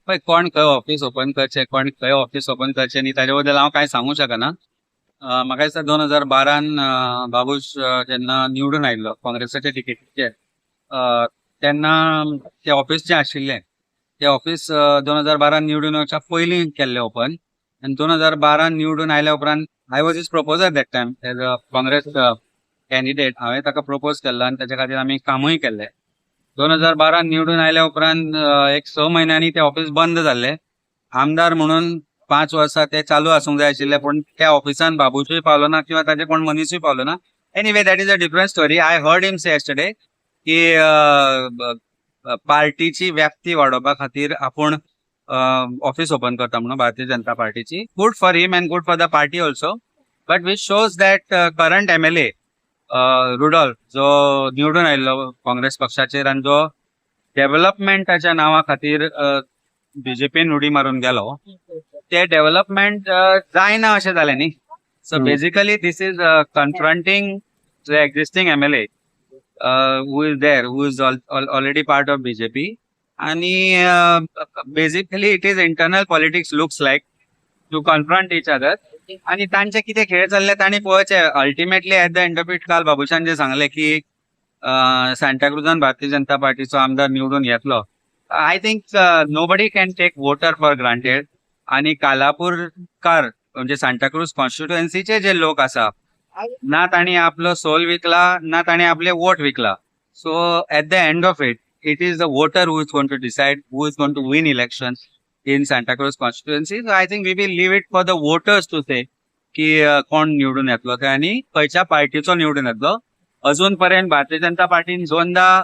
पळय, कोण खंय ऑफिस ओपन करचें, कोण खंय ऑफिस ओपन करचें न्ही, ताजे बद्दल हांव कांय सांगू शकना. म्हाका दिसता 2012न बाबूश जेन्ना निवडून आयिल्लो काँग्रेसाच्या तिकेटीचेर, तेन्ना ते ऑफिस जें आशिल्लें ते ऑफिस 2012न निवडून येवच्या पयलीं केल्लें ओपन आनी 2012न निवडून आयल्या उपरांत I was his proposer that time as a Congress candidate. हांवें ताका प्रपोज केल्लो आनी ताच्या खातीर आमी कामूय केल्लें. 2012न निवडून आयल्या उपरांत एक 6 म्हयन्यांनी ते ऑफिस बंद जाल्लें. आमदार म्हणून 5 वर्सां ते चालू आसूंक जाय आशिल्ले, पूण त्या ऑफिसान बाबूशूय पावलो ना किंवा ताजे कोण मनीसूय पावलो ना. Anyway, that is a different story. I heard him say yesterday की पार्टीची व्याप्ती वाडोवपा खातीर आपूण ऑफिस ओपन करता म्हणून भारतीय जनता पार्टीची. Good for him and good for the party also, but which shows that current MLA Rudolf, जो निवडून आयिल्लो काँग्रेस पक्षाचेर आनी जो डेव्हलपमेंटाच्या नांवा खातीर बीजेपीन उडी मारून गेलो, ते डेव्हलपमेंट जायना अशें जालें न्ही. So Basically this is confronting the existing MLA who is there, who is already part of BJP. आणि basically it is internal politics, looks like, to confront each other. आणि तांचे कितें खेळ चल्ले तांणी पळोवचे. Ultimately, at the end of it, काल बाबूशान जे सांगले की सांताक्रुजान भारतीय जनता पार्टीचो आमदार निवडून येतलो, I think nobody can take voter for granted. आणि कालापूरकार, म्हणजे सांताक्रूज कॉन्स्टिट्युएन्सीचे जे लोक आसा ना, तांणी आपलो सोल विकला ना तांणी आपले वोट विकला. So at the end of it, it is the voter who is going to decide who is going to win election in Santa Cruz constituency. So I think we will leave it for the voters to say की कोण निवडून येतलो ते आनी खंयच्या पार्टीचो निवडून येतलो. अजून पर्यंत भारतीय जनता पार्टीन दोनदा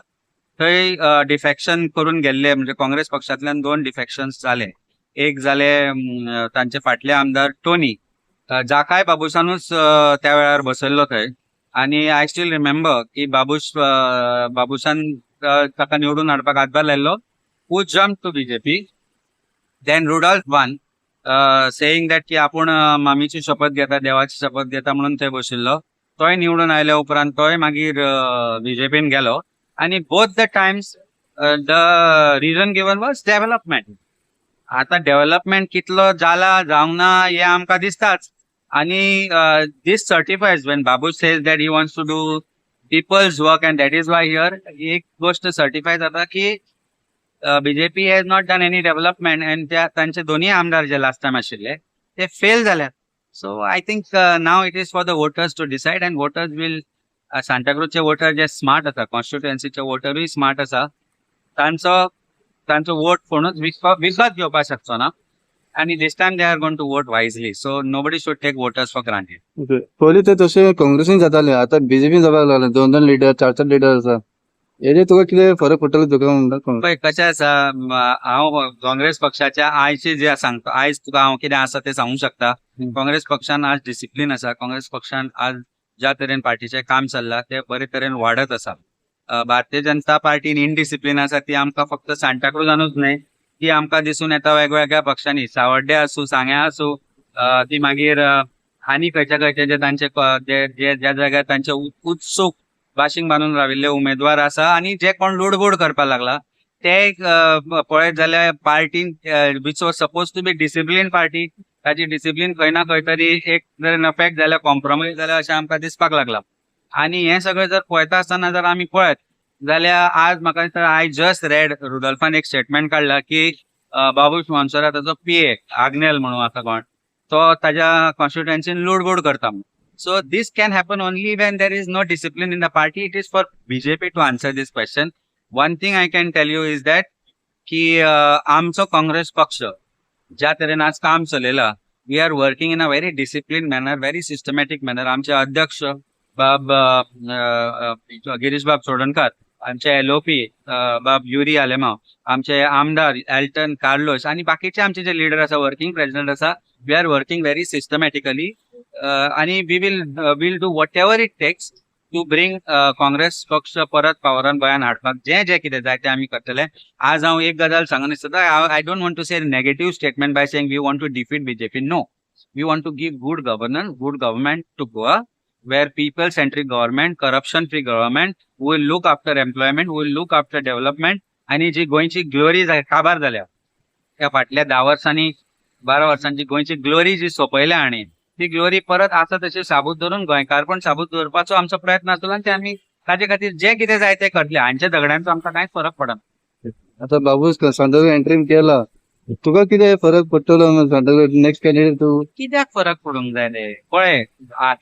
थंय डिफॅक्शन करून गेल्ले, म्हणजे काँग्रेस पक्षांतल्यान दोन डिफॅक्शन जाले. एक जाले तांचे फाटले आमदार टोनी, जाकाय बाबूशानूच त्या वेळार बसयल्लो थंय. आनी I still remember की बाबूशान ताका निवडून हाडपाक हातभार लायल्लो, who jump to BJP. Then Rudolf won, saying that की आपूण मामीची शपथ घेता, देवाची शपथ घेता म्हणून थंय बशिल्लो. तोय निवडून आयल्या उपरांत तोय मागीर बीजेपीन गेलो. आनी both the times the reason given was development. आता डेव्हलपमेंट कितलो जाला, जावंक ना, हें आमकां दिसताच. आनी this certifies when Babush says that he wants to do people's work and that is why here एक गोष्ट सर्टिफाय जाता की BJP has not done any development and त्या तांचे दोन्ही आमदार जे लास्ट टायम आशिल्ले ते फेल जाल्यात. So I think now it is for the voters to decide and voters will, सांताक्रूजचे voter J smart आसा, कॉन्स्टिट्युएन्सीचे वोटरूय स्मार्ट आसा, तांचो तांचो वोट कोणूच विकत घेवपाक शकचो ना आणि this time they are going to vote wisely, so nobody should take voters for granted. Okay, पयलीं ते तशें काँग्रेसीन जाताले, आतां बीजेपीन जावपाक लागले. दोन दोन लिडर, चार चार लिडर आसा. हेजे तुका कितें फरक पडटलो तुका म्हणटा? पळय, कशें आसा, हांव काँग्रेस पक्षाच्या आयचे जे सांगता, आयज तुका हांव कितें आसा तें सांगूंक शकता. काँग्रेस पक्षान आज डिसिप्लीन आसा. काँग्रेस पक्षान आज ज्या तरेन पार्टीचें काम चल्लां तें बरे तरेन वाडत आसा. भारतीय जनता पार्टीन इनडिसिप्लीन आसा ती आमकां फक्त सांताक्रुजानूच न्हय, ती आमकां दिसून येता वेगवेगळ्या पक्षांनी. सावड्डे आसूं, सांग्या आसूं, ती मागीर आनी खंयच्या खंयचे जे तांचे जे जे ज्या जाग्यार तांचे उत्सूक बाशींग बांदून राविल्ले उमेदवार आसा आनी जे कोण लुडबूड करपाक लागला ते पळयत जाल्यार पार्टीन, which was suppose to be discipline party, ताची डिसिप्लीन खंय ना खंय तरी एक तरेन अफेक्ट जाल्या, कॉम्प्रोमायज जाल्या अशें आमकां दिसपाक लागलां. आनी हें सगळें जर पळयता आसतना जर आमी पळयत जाल्यार आज म्हाका दिसता, I just red, रुडोल्फान एक स्टेटमेंट काडला की बाबूश मोन्सेराताचो पीए आग्नेल म्हणून आसा कोण, तो ताज्या कॉन्स्टिट्युएन्सीन लुडबूड करता म्हणून. So this can happen only when there is no discipline in the party. It is for BJP to answer this question. One thing I can tell you is that की आमचो काँग्रेस पक्ष ज्या तरेन आज काम चलयला, we are working in a very discipline manner, very systematic manner. आमचे अध्यक्ष बाब गिरीश बाब चोडणकार, आमचे एलओपी बाब युरी आलेमाव, आमचे आमदार एल्टन कार्लोस आणि बाकीचे आमचे जे लिडर आसा, वर्किंग प्रेसिडेंट आसा, we are working very systematically आणि we will do whatever it takes to bring Congress पक्ष परत पावरान गोंयान हाडपाक जे जे कितें जाय तें आमी करतले. आज हांव एक गजाल सांगून दिसता, I don't want to say negative statement by saying we want to defeat BJP. No, we want to give good governance, good government to Goa, where people centric government, corruption free government, who will look after employment, who will look after development. आणि जी गोंयची glory काबार जाल्या. ह्या फाटल्या 10 वर्सांनी, 12 वर्सांची गोंयची ग्लोरी जी सोंपयल्या हांणी, ती ग्लोरी परत आसा तशी साबूत धरून, गोंयकारपण साबूत दवरपाचो आमचो प्रयत्न आसतलो आनी ते आमी ताजे खातीर जे कितें जाय ते करतले. हांच्या झगड्यांचो आमकां कांयच फरक पडना. आता बाबूस सांताक्रूज एंट्रीन केला, तुका कितें फरक पडटलो सांताक्रूज नेक्स्ट कॅन्डिडेट तूं? कित्याक फरक पडूंक जाय रे? पळय,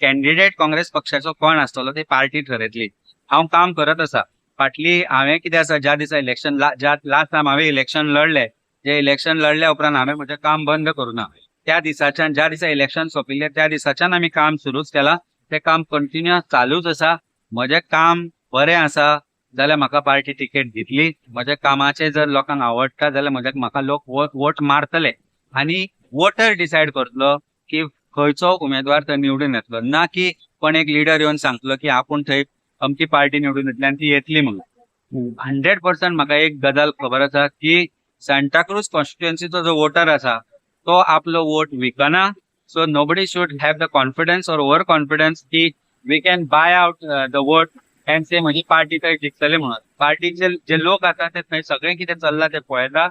कॅन्डिडेट काँग्रेस पक्षाचो कोण आसतलो ते पार्टी ठरयतली. हांव काम करत आसा. फाटली हांवें कितें आसा, ज्या दिसा इलेक्शन, ज्या लास्ट टायम हांवें इलेक्शन लढले, जे इलेक्शन लढल्या उपरांत हांवें म्हजें काम बंद करूना. त्या दिसाच्यान, ज्या दिसा इलेक्शन सोंपिल्लें त्या दिसाच्यान आमी काम सुरूच केलां. तें काम कंटिन्युअस चालूच आसा. म्हजें काम बरें आसा जाल्यार म्हाका पार्टी तिकेट दितली. म्हज्या कामाचें जर लोकांक आवडटा जाल्यार म्हज्या म्हाका लोक वोट मारतले आनी वोटर डिसायड करतलो की खंयचो उमेदवार थंय निवडून येतलो, ना की कोण एक लिडर येवन सांगतलो की आपूण थंय अमकी पार्टी निवडून येतली आनी ती येतली म्हणून. 100% म्हाका एक गजाल खबर आसा की सांताक्रूज कॉन्स्टिट्युएन्सीचो जो वोटर आसा तो आपलो vote विकना. So nobody should have the confidence or over confidence की we can buy out the vote and say म्हजी पार्टी थंय जिखतले म्हणून. पार्टीचे जे लोक आसा ते थंय सगळें कितें चल्लां ते पळयता.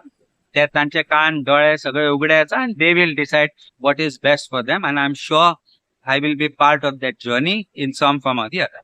ते तांचे कान दोळे सगळे उगडे आसा आनी they will decide what is best for them, and I am sure I will be part of that journey in some form or the other.